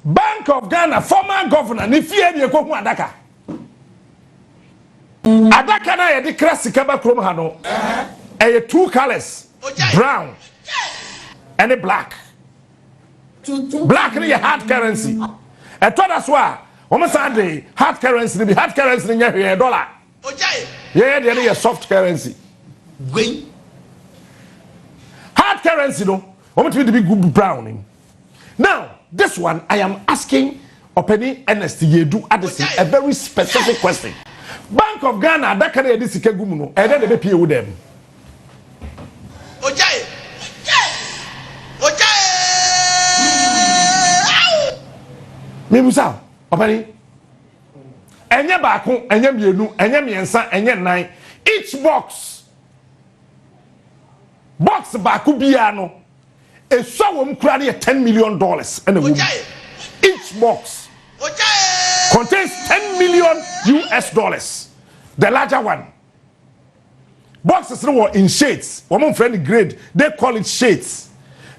Bank of Ghana former governor ne fie ne ɛkɔhu adaka. Adaka no a yɛde kra sika ba kurom ha no, ɛyɛ two colours, brown ɛne black. Black no yɛ hard currency. Ɛtɔ da so a, wɔn san de hard currency no bi. Hard currency no nyɛ hwee, dollar. Yɛyɛ deɛ no yɛ soft currency. Hard currency no, wɔn tumi de bi gu brown mu. Now, this one, I am asking Ɔpɛni Ernest Yedu Addison a very specific question. Bank of Ghana adaka na yɛde sika gu mu no, ɛdɛ na ɛbɛpie wo dɛm? Ogyae! Ogyae! Mibusa ɔpɛni, ɛnyɛ baako, ɛnyɛ mmienu, ɛnyɛ mmiɛnsa, ɛnyɛ nnan. Each box baako biara no, esua wɔm kura no yɛ $10 million ɛna wɔm. Each box contains US$10 million. The larger one. Boxes no were in shades. Wɔn mfrɛ no grade. They call it shades.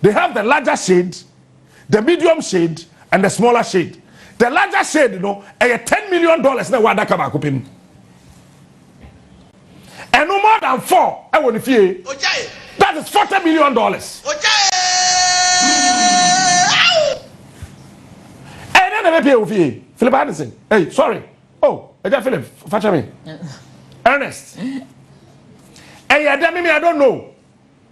They have the larger shade, the medium shade, and the smaller shade. The larger shade no, ɛyɛ $10 million na ɛwɔ adaka baako pɛ mu. Ɛno more than four ɛwɔ ne fie. That is $40 million. Ɛyɛ na bɛ pie wɔ fie. Philip Addison. Hey, sorry. Oh, ɛgya Philip, fakyɛ me. Ernest. Ɛyɛ dɛ mimi, I don't know.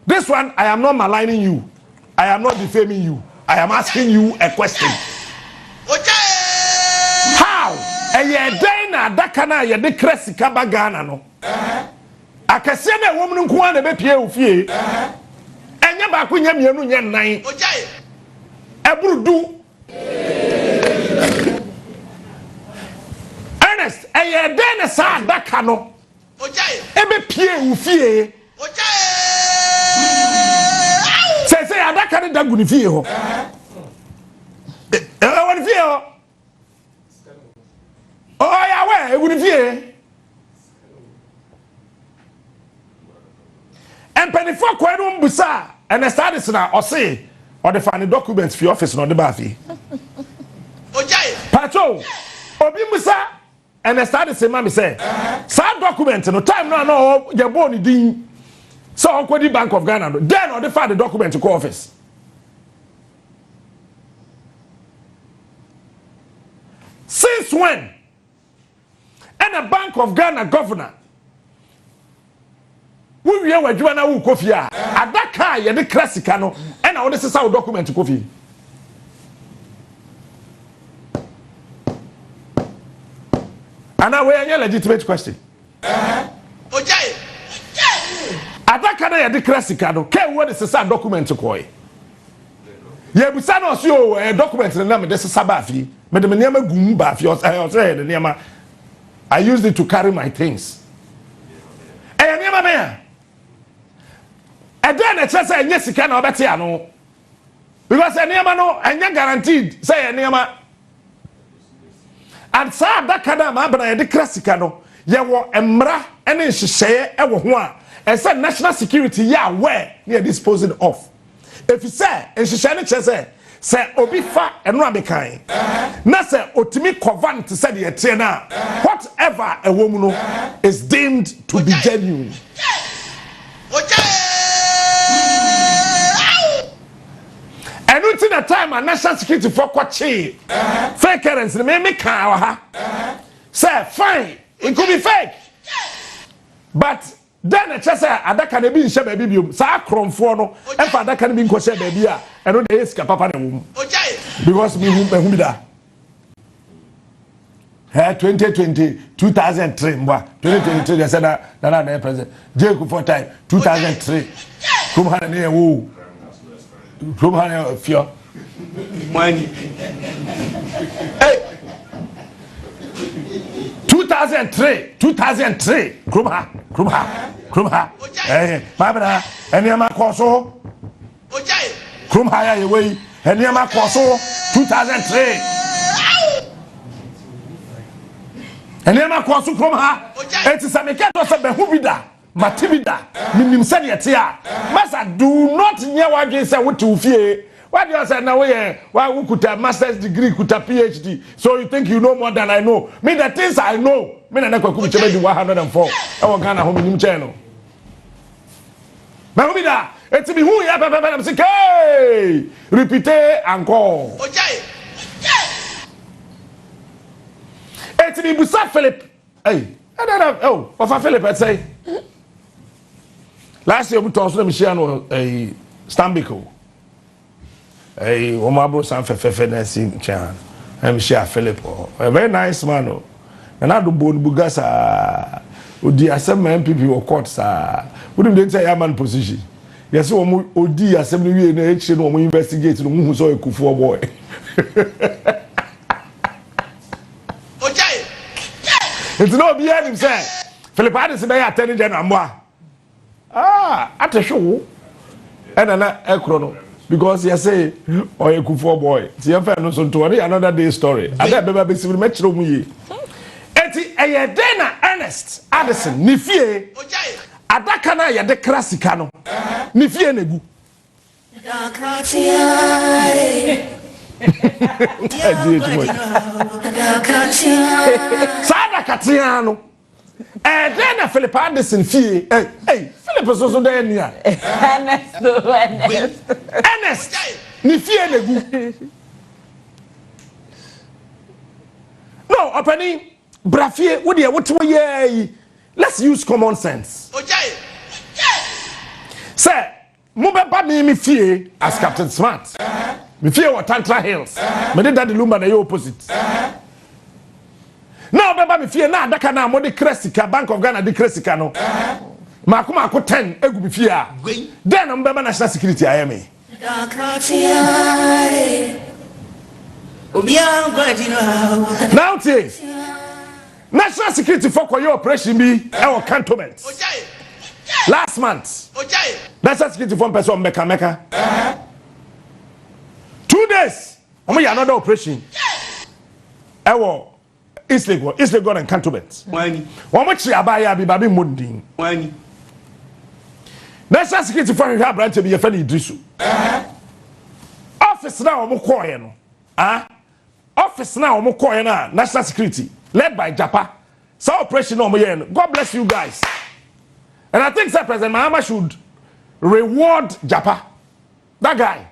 This one, I am not maligning you. I am not defaming you. I am asking you a question. How? Ɛyɛ dɛn na adaka no a yɛde kra sika ba Ghana no, akɛseɛ no a ɛwɔ mu no nko ara na ɛbɛpie wo fie? Ɛnyɛ baako, nyɛ mmienu, nyɛ nnan. Ɛboro 10. Ernest, ɛyɛ dɛn na saa adaka no ɛbɛpie wo fie? Sɛ adaka no da gu ne fie hɔ, ɛwɔ ne fie hɔ, ɔyɛ awɛ egu ne fie. Mpanimfoɔ kɔɛ no mbusa ɛnɛ saa de sena ɔse ɔde fa ne document fi office na ɔde ba fie. Patro, obi musa ɛnɛ saa de se ma mi sɛ saa document no, time no a na ɔwɔ yɛbɔɔ ne din sɛ ɔnkɔdi Bank of Ghana no, then ɔde fa the document kɔ office. Since when ɛna Bank of Ghana governor wowie wɔ adwuma na wokɔ fie a, adaka a yɛde kra sika no ɛna wode sesa wo document kɔ fie? Anaa wei ɛnyɛ legitimate question? Adaka na yɛde kra sika no, kɛ wo de sesa document kɔɛ, yɛbusa no, ɔsi o, ɛyɛ document no na mede sesa baa fie, mede me nneɛma gu mu baa fie. Ɔsɛ ɛyɛ de nneɛma, I used it to carry my things. Ɛyɛ nneɛma bɛn a ɛdɛn na ɛkyerɛ sɛ ɛnyɛ sika na ɔbɛte ano? Because nneɛma no ɛnyɛ guaranteed sɛ ɛyɛ nneɛma. And saa adaka no a maa bena yɛde kra sika no, yɛwɔ mmara ne nhyehyɛeɛ ɛwɔ ho a ɛsɛ national security yɛ aware ne yɛ disposing of, efisɛ nhyehyɛeɛ no kyerɛ sɛ obi fa ɛno a mekan na sɛ otumi cover no te sɛ deɛ ɛteɛ no a, whatever ɛwɔ mu no is deemed to be genuine. Ɛno nti na time a national security fo kɔkyee fake currency no, me kaa wɔ ha sɛ fine, it could be fake, but then ɛkyɛ sɛ adaka no ebi nhyɛ baabi biom. Saa akorɔmfoɔ no ɛfa adaka no bi nkɔhyɛ baabi a ɛno deɛ ɛyɛ sika papa na ɛwɔ mu, because mehu mehu bi da ɛ 2020, 2003 mbɔ 2023 deɛ sɛ na na president J. Kufuor time, 2003, kurom ha na ne yɛ wo kurom ha na yɛ fiɔ. Mwani. Hey! 2003, 2003, kurom ha, kurom ha, kurom ha, ɛɛ maabena nneɛma kɔ so kurom ha yɛ yɛwɔ yi, nneɛma kɔ so 2003, nneɛma kɔ so kurom ha. Eti sɛ meka kyerɛ sɛ bɛho bi da, mate bi da, menim sɛdeɛ te a, masa, do not nyɛ w'adwene sɛ wote wo fie. Why do you say now woyɛ wa wokuta masters degree, kuta PhD, so you think you know more than I know? Me, the things I know, me Nana Kwaku mi kyɛmɛ di 104 ɛwɔ Ghana ho, menim kyɛn no. Mahu bi da, eti mi hu yɛ pɛpɛpɛ na mi si kee repeat encore. Eti mi busa Philip, ɛyi ɛdɛ na oh ɔfa Philip ɛsɛn. Last year mu tɔn so na mi hyia no ɛyi Stanbic o. Ɛyi wɔn aboro san fɛfɛɛfɛ na ɛsi nkyɛn ha na mi hyia Philip hɔ. A very nice man o. Nana Ado bo no buga saa. Odi asɛm ma NPP wɔ court saa. Wonim de nti a yɛ ama no position. Yɛsɛ wɔn odi asɛm no wie na ekyire no wɔn investigate no, wɔn hu sɛ ɔyɛ Kufuor boy. Nti na obiara nim sɛ Philip Addison bɛyɛ Attorney General mmoa. Ah, atehwe wo. Ɛna na ɛkorɔ no because yɛsɛ ɔyɛ Kufuor boy. Nti yɛmfa no nso nto ɔne yɛ another day story. Ada ɛbɛba bɛsi mu mɛkyerɛ mu yie. Eti ɛyɛ dɛn na Ernest Addison ne fie adaka no a yɛde kra sika no ne fie na egu? Saa adakatea no ɛdɛn na Philip Addison fie ɛ ɛ Philip soso dɛ ni a Ernest. Ernest ne fie na egu no. Ɔpanin, bra fie, wo deɛ wote hɔ yɛɛ yi, let's use common sense sɛ mobɛba me fie as Captain Smart, me fie wɔ Tantra Hills, mede Daddy Lumba na ɛyɛ opposite, na ɔbɛba me fie na adaka na mode kra sika, Bank of Ghana de kra sika no maako maako 10 egu me fie a, dɛn na mobɛba National Security ayɛ me? Now tie, National Security fo kɔyɛ operation bi ɛwɔ Cantonment last month. National Security fo mpɛ sɛ ɔmbɛka mɛka 2 days, ɔmo yɛ another operation ɛwɔ East Legon, East Legon and Cantonment. Wɔn kyi abaayewa bi, baabi mmɔ ndin. National Security fo ahwehwɛ aberanteɛ bi yɛfɛ no Idrisu. Office na wɔn kɔɔɛ no, ah, office na wɔn kɔɔɛ no a, National Security led by Japa, saa operation na wɔn yɛ no, God bless you guys, and I think say President Mahama should reward Japa, that guy.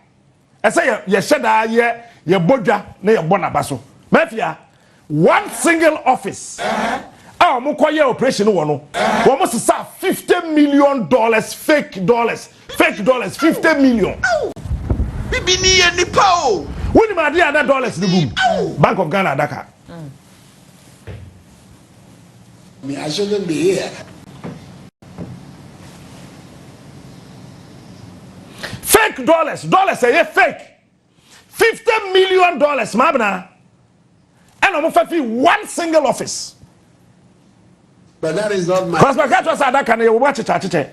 Ɛsɛ yɛ yɛhyɛ daa yɛ yɛbɔ dwa na yɛbɔ n'aba so. Mafia, one single office a wɔn kɔ yɛ operation wɔ no, wɔn sisa $50 million fake dollars, fake dollars 50 million. Bibi ni yɛ nipa o. Wọ́n adeɛ a na dollars ni gum, Bank of Ghana adaka. Me, I shouldn't be here. Fake dollars, dollars ɛyɛ fake, $50 million maa bena ɛna wɔn fɛ fi one single office. But that is not my. Cause maka kyerɛ sɛ adaka no yɛ wɔn akyekyɛ akyekyɛ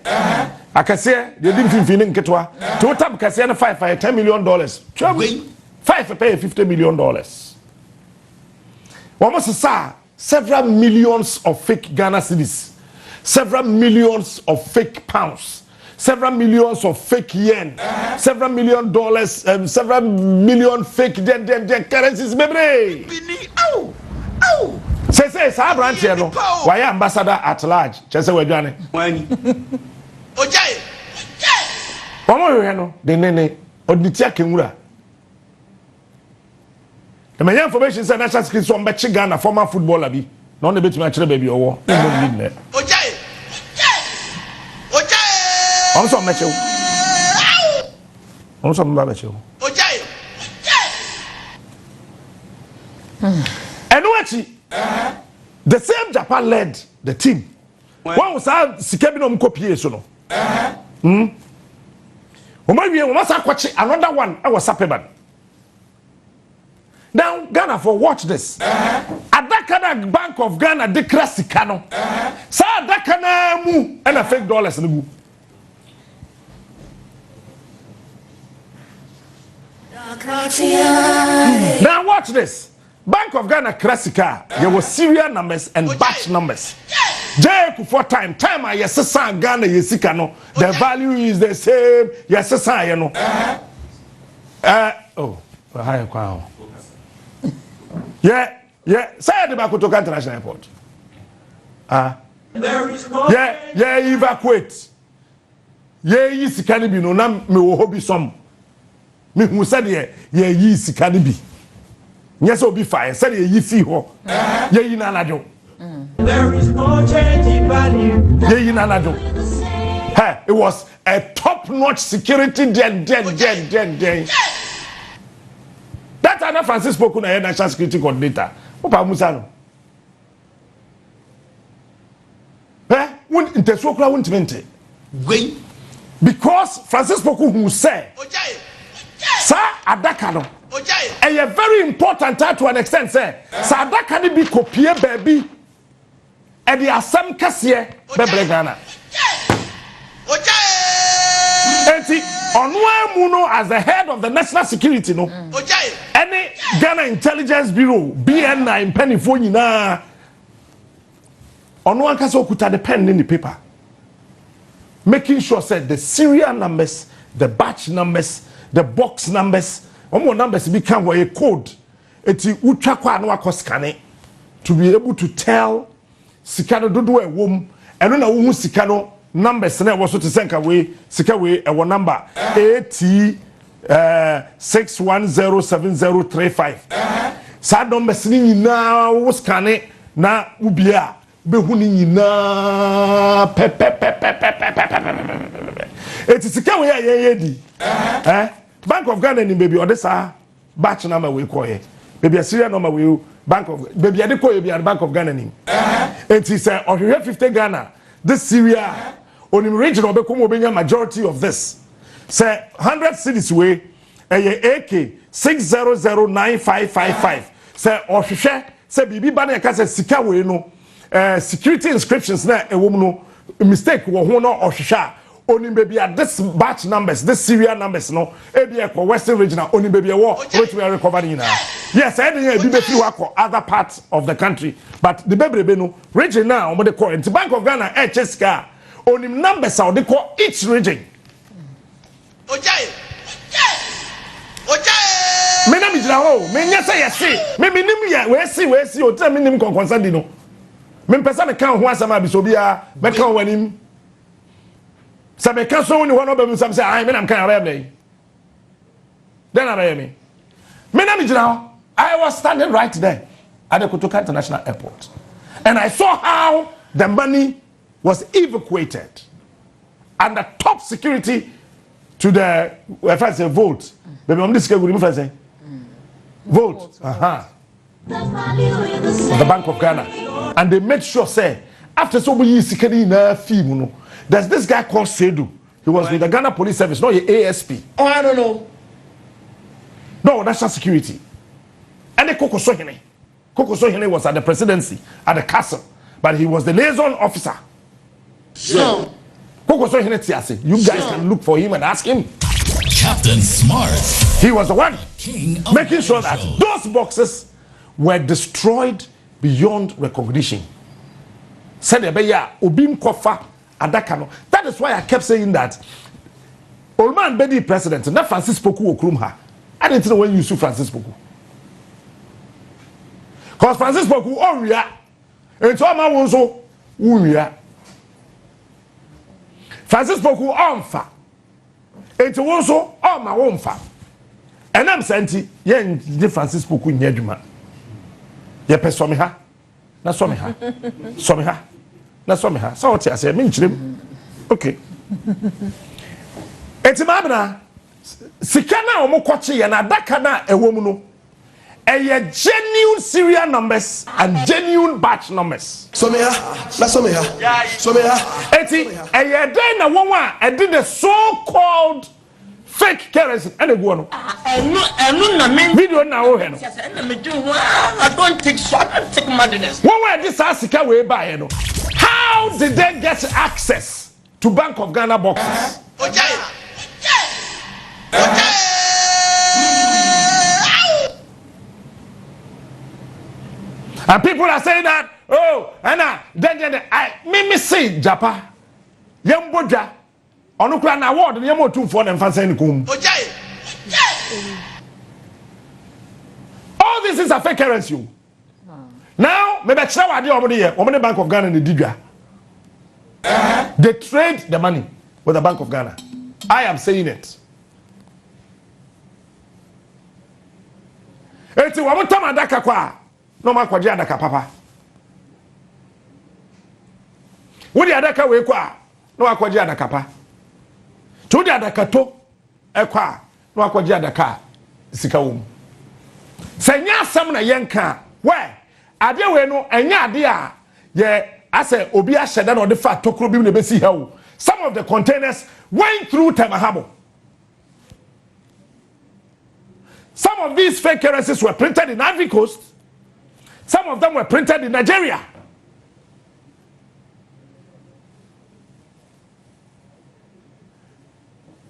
akɛseɛ deɛ di mfimfini ne nketewa te wo tam kɛseɛ no five ayɛ $10 million, twɛm five pɛ yɛ $50 million. Wɔn sisa several millions of fake Ghana cedis, several millions of fake pounds, several millions of fake yen, several million dollars, several million fake den den den currencies bebree. Bibi ni aw aw. Sese saa aberanteɛ no wayɛ ambassador at large, kyerɛ sɛ wadwane. Wɔn hwehwɛ no de ne ne ɔde ne ti akenwura na manya information sɛ National Security sɛ ɔmbɛkye Ghana former footballer bi na ɔno bɛtumi akyerɛ baabi ɔwɔ ne mmɔ ne nnɛ. Ɔno sɛ ɔmmɛkye wo, ɔno sɛ ɔmmɛba bɛkye wo. Ɛno akyi, the same Japan led the team. Wɔn saa sika bi na wɔn kɔ pie so no, Wɔn awie, wɔn asa akɔkye another one ɛwɔ Sapeban. Now Ghana for watch this, adaka na Bank of Ghana de kra sika no, saa adaka naa mu ɛna fake dollars no gu. Now watch this, Bank of Ghana kra sika a, yɛwɔ serial numbers and batch numbers. J.A. Kufuor time a yɛsesa Ghana yɛ sika no, the value is the same. Yɛsesa yɛ no. Ɛɛ oh ha yɛ kwan ho. Yɛ yɛ sɛ yɛde ba Kotoka International Airport. Ah. Yɛ yɛ evacuate. Yɛyi sika no bi no na mewɔ hɔ bi sɔm. Mehu sɛdeɛ yɛyi sika no bi. Nyɛ sɛ obi faeɛ sɛdeɛ yɛyi fii hɔ. Yɛyi no anadwo. Yɛyi no anadwo. Hey, it was a top notch security deɛ deɛ deɛ deɛ deɛ. That time na Francis Poku na yɛ national security coordinator. Wopa musa no. Hwɛ, wo ntasuo koraa wontumi nte. Wei. Because Francis Poku hu sɛ saa adaka no ɛyɛ very important to an extent sɛ saa adaka no bi kɔpie baabi ɛde asɛm kɛseɛ bɛbrɛ Ghana. Enti ɔno ara mu no as the head of the national security no ɛne Ghana Intelligence Bureau BNI mpanimfoɔ nyinaa ɔno ankasa okuta ne pen ne ne paper making sure sɛ the serial numbers, the batch numbers, the box numbers, wɔn wɔ numbers bi ka wɔ yɛ code eti wotwa kɔ a na wakɔ scan to be able to tell sika no dodoɔ a ɛwɔ mu. Ɛno na wohu sika no numbers na ɛwɔ so te sɛ nka wei sika wei ɛwɔ number AT 6107035. Saa numbers no nyinaa wo scan na wobie a wobɛhu ne nyinaa pɛpɛpɛpɛpɛpɛpɛpɛpɛpɛ. Eti sika wei a yɛn yɛ di Bank of Ghana nim baabi ɔde saa batch number wei kɔɔyɛ, baabi a serial number wei Bank of baabi a de kɔɔyɛ bi a Bank of Ghana nim. Eti sɛ ɔhwehwɛ 50 Ghana this serial onim region ɔbɛkɔ mu ɔbɛnya majority of this. Sɛ 100 cedis wei ɛyɛ AK 6009555, sɛ ɔhwehwɛ sɛ biribi ba na yɛka sɛ sika wei no security inscriptions na ɛwɔ mu no mistake wɔ ho na ɔhwehwɛ a onim baabi a this batch numbers, this serial numbers no ebi ɛkɔ Western Region a onim baabi ɛwɔ obetumi recover ne nyinaa. Yes, ɛyɛ de yɛn ebi bɛfiri hɔ akɔ other parts of the country, but the bebrebe no region na wɔn de kɔ. Nti Bank of Ghana ɛkyɛ sika a onim numbers a ɔde kɔ each region. Me na me gyina hɔ o, me nyɛ sɛ yɛse me me nim yɛ wei si wei si o tena me nim kɔnkɔnsa di no. Me mpɛ sɛ meka ho asɛm a bisɛ obiara mɛka wɔ anim. Sɛ meka so ni hɔ na ɔbɛmu nsɛm sɛ ayi me na meka abɛyɛ me dɛn na abɛyɛ me. Me na me gyina hɔ. I was standing right there at the Kotoka International Airport and I saw how the money was evacuated under top security to the if I say vault. Baby, I'm this guy with say vault. Of the Bank of Ghana, and they made sure say after so we sika ni na fee mu no. There's this guy called Sedu. He was with the Ghana Police Service, not your ASP. Oh, I don't know. No, national security. And the Kokosohene. Kokosohene was at the presidency, at the castle, but he was the liaison officer. So, Kokosohene Tiase, you guys can look for him and ask him. Captain Smart. He was the one King of making sure that shows. those boxes were destroyed beyond recognition. Sɛdeɛ ɛbɛyɛ a obi nkɔfa adaka no. That is why I kept saying that Olman bɛdi president na Francis Poku wɔ kurom ha. I didn't know when you sue Francis Poku. Cause Francis Poku ɔnwia. Nti ɔma wo nso wonwia. Francis Poku ɔnfa. Nti wo nso ɔma wo nfa. Ɛnam sɛ nti yɛn gye Francis Poku nyɛ adwuma. Yɛpɛ sɔmi ha na sɔmi ha sɔmi ha na sɔmi ha sɛ ɔte aseɛ mi nkyerɛ mu okay. Eti maa bena sika na wɔn kɔkye yɛ na adaka na ɛwɔ mu no ɛyɛ genuine serial numbers and genuine batch numbers. Sɔmi ha na sɔmi ha sɔmi ha. Eti ɛyɛ dɛn na wɔn a ɛde the so called fake currency ɛna egu hɔ no. Ɛno na me. Video na wɔhwɛ no. Ɛna me dun ho. I don't take so I don't take madness. Wɔn a ɛde saa sika wei baeɛ no, how did they get access to Bank of Ghana boxes? Ojai. Ojai. And people are saying that, oh, and then I me say Japa, yɛn bɔ dwa, ɔno kura na award no yɛn mo otumfoɔ na nfa nsɛn ne kɔn mu. Ojai. All this is a fake currency o. Now mebɛkyerɛ wɔ adeɛ a wɔn de yɛ, wɔn ne Bank of Ghana na di dwa. They trade the money with the Bank of Ghana. I am saying it. Eti wɔn tam adaka kɔ a na wɔn akɔgye adaka papa. Wode adaka wei kɔ a na wakɔgye adaka pa. Nti wode adaka to ɛkɔ a na wakɔgye adaka a sika wɔ mu. Sɛ nyɛ asɛm na yɛnka a, wɛ adeɛ wei no ɛnyɛ adeɛ a yɛ asɛ obi ahyɛ da na ɔde fa tokuro bi mu na ebesi ha o. Some of the containers went through Tema Harbour. Some of these fake currencies were printed in Ivory Coast. Some of them were printed in Nigeria.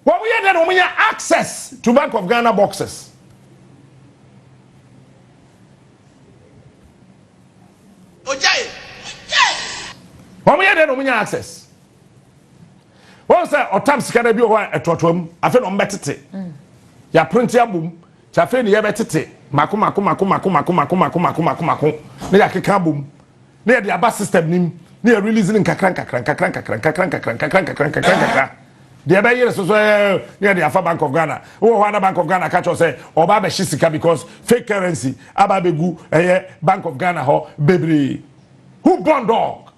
Wɔn yɛ dɛ na wɔn yɛ access to Bank of Ghana boxes. Wɔn yɛ dɛ na wɔn yɛ access. Wɔn sɛ ɔtam sika na bi wɔ hɔ a ɛtoatoa mu afei na wɔn bɛtete. Yɛaprinti abom kyɛ afei na yɛbɛtete mako mako mako mako mako mako mako mako mako mako na yɛakeka abom. Na yɛde aba system nim na yɛ release no nkakra nkakra nkakra nkakra nkakra nkakra nkakra nkakra nkakra nkakra deɛ ɛbɛyere so so ɛɛ na yɛde afa Bank of Ghana wowɔ hɔ ana Bank of Ghana ka kyerɛ sɛ ɔba abɛhye sika because fake currency aba abɛgu ɛyɛ Bank of Ghana hɔ bebree. Who born dog?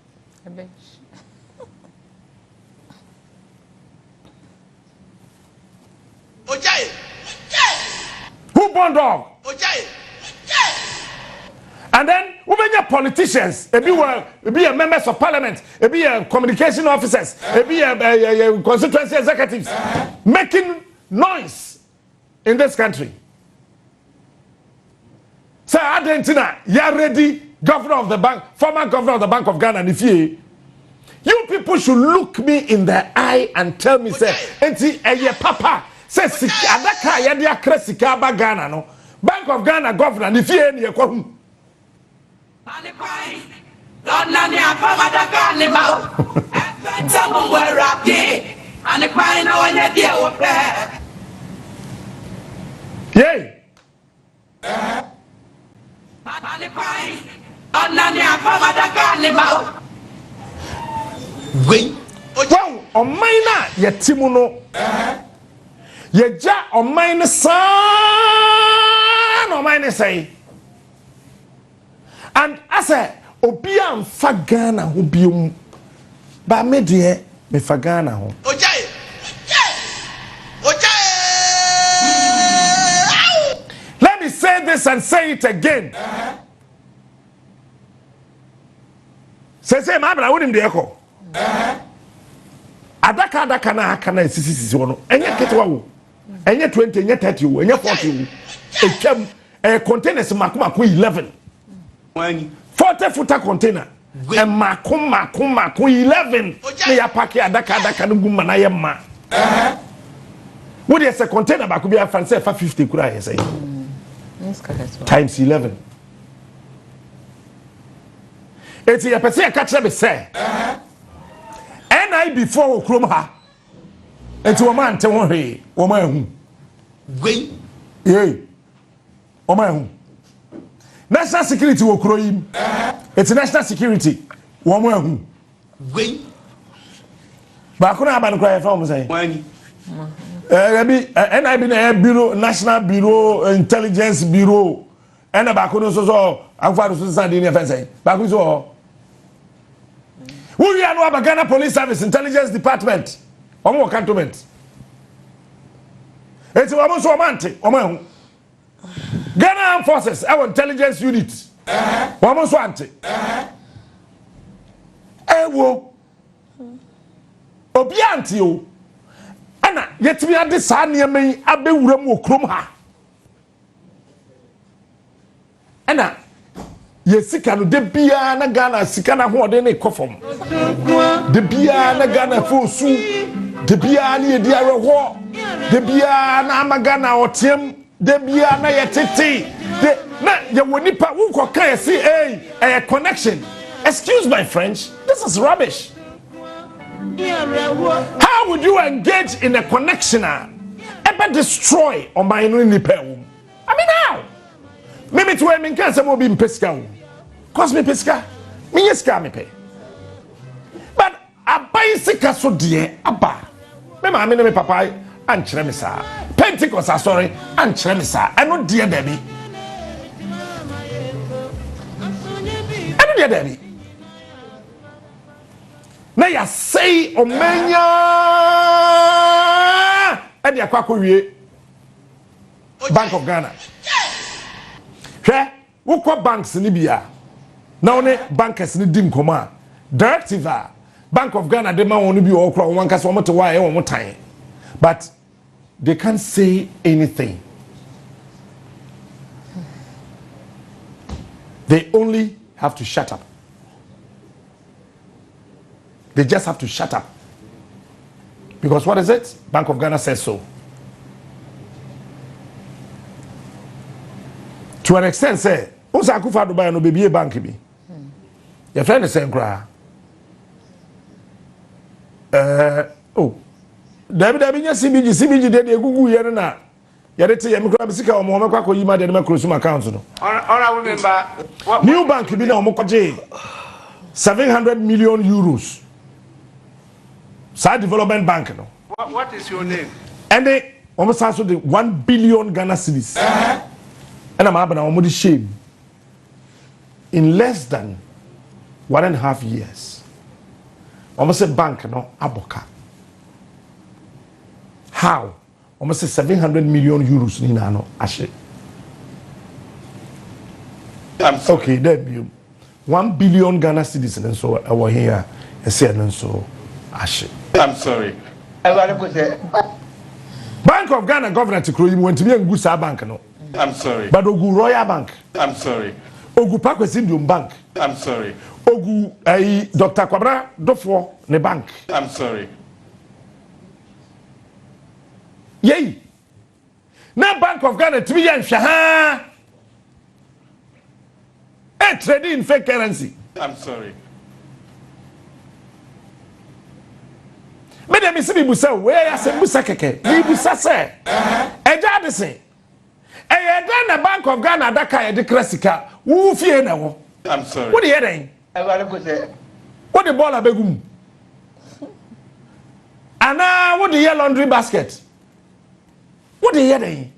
Who born dog? And then wobɛnya politicians, ebi wɔ ebi yɛ members of parliament, ebi yɛ communication officers, ebi yɛ ɛyɛ constituency executives making noise in this country. Sɛ adɛn nti na yɛaredi governor of the bank, former governor of the Bank of Ghana ne fie. You people should look me in the eye and tell me sɛ nti ɛyɛ papa sɛ sika adaka a yɛde akra sika aba Ghana no, Bank of Ghana governor ne fie ne yɛkɔ hu. Yei. Wahu, ɔman no a yɛte mu no, yɛgya ɔman no saa na ɔman no sɛe. And asɛ obi amfa Ghana ho biom, ba me deɛ mefa Ghana ho. Let me say this and say it again. Sese maa bra wonim deɛ ɛkɔ. Adaka adaka na aka na esisi sisi hɔ no ɛnyɛ ketewa wo. Ɛnyɛ 20 ɛnyɛ 30 wo ɛnyɛ 40 wo. Etwam ɛyɛ containers mako mako 11. 40 footer container. Mako mako mako 11 na yɛapake adaka adaka no gu ma na yɛ ma. Wo deɛ sɛ container baako bi afa sɛ ɛfa 50 kura yɛ sɛ times 11. Eti yɛpɛ sɛ yɛka kyerɛ me sɛ NIB foɔ wɔ kurom ha eti wɔn ante ho hwee, wɔn ahu. Yei wɔn ahu. National security wɔ kuro yi mu eti national security wɔn ahu. Baako na aba no kura yɛfrɛ wɔn sɛn? Ɛɛ NIB na ɛyɛ bureau, National Bureau Intelligence Bureau. Ɛna baako no nso sɛ akufo so sisan din ne ɛfɛn sɛn baako nso wɔ hɔ. Wowia no aba Ghana Police Service Intelligence Department, wɔn wɔ cantonment eti wɔn nso wɔn ante wɔn ahu. Ghana Armed Forces ɛwɔ intelligence unit, wɔn nso ante. Ɛwɔ obi ante o. Ɛna yɛtumi ade saa nneɛma yi abɛwura mu wɔ kurom ha. Ɛna yɛ sika no de biara na Ghana sika no ahoɔden no kɔ fam. De biara na Ghana fo su, de biara na yɛdi awerɛhoɔ, de biara na ama Ghana ɔteam, de biara na yɛtete de na yɛwɔ nipa wokɔka yɛse ei ɛyɛ connection. Excuse my French, this is rubbish. How would you engage in a connection a? Ɛbɛ destroy ɔman no ne nipa ɛwɔ mu. I mean how? Me me te wɔ mi nka sɛ mo obi mpɛ sika o. Cause me pɛ sika. Me nyɛ sika me pɛ. But aban sika so deɛ aba. Me maame ne me papa ankyerɛ me saa. Pentecost asɔre ankyerɛ me saa. Ɛno deɛ dabi. Ɛno deɛ dabi. Na yɛasɛe ɔman nyaa ɛde akɔ akɔwie Bank of Ghana. Hwɛ, wokɔ banks no bi a na wo ne bankers no di nkɔmmɔ a, directive a Bank of Ghana de ma wɔn no bi wɔ hɔ koraa wɔn ankasa wɔn te hɔ a ɛyɛ wɔn tan. But they can't say anything. They only have to shut up. They just have to shut up. Because what is it? Bank of Ghana says so. To an extent, say, Usa Akufo Addo no baby bank bi. Your friend is saying, cry. Oh, dabi dabi nya CBG CBG de de gugu ye no na yɛde te yɛ me kura sika wɔn wɔn kɔ akɔyi ma deɛ de ma kuro sum account no. New bank bi na wɔn kɔgye €700 million saa development bank no. What is your name? Ɛne wɔn san so de 1 billion Ghana cedis ɛna maa bɛn na wɔn de hyɛ mu in less than 1.5 years. Wɔn sɛ bank no abɔ ka. How? Wɔn sɛ €700 million ni nyinaa no ahye. Okay, then bio 1 billion Ghana cedis ne nso ɛwɔ he a ɛsɛ ɛno nso ahye. I'm sorry. Bank of Ghana governor te kuro yi mu, wɔntumi angu saa bank no. I'm sorry. But ogu Royal Bank. I'm sorry. Ogu Paa Kwesi Nduom Bank. I'm sorry. Ogu ɛyi Dr Kwabena Duffuor ne bank. I'm sorry. Yei na Bank of Ghana tumi yɛ nhwɛ haa ɛ trading in fake currency. I'm sorry. Me deɛ mesi mi busa o, wei yɛ asɛm busa kɛkɛ. Mi busa sɛ ɛgya ade se ɛyɛ dɛn na Bank of Ghana adaka a yɛde kra sika wo fie na ɛwɔ? I'm sorry. Wode yɛ dɛn? Wode bɔɔl abɛgu mu anaa wode yɛ laundry basket? Wode yɛ dɛn?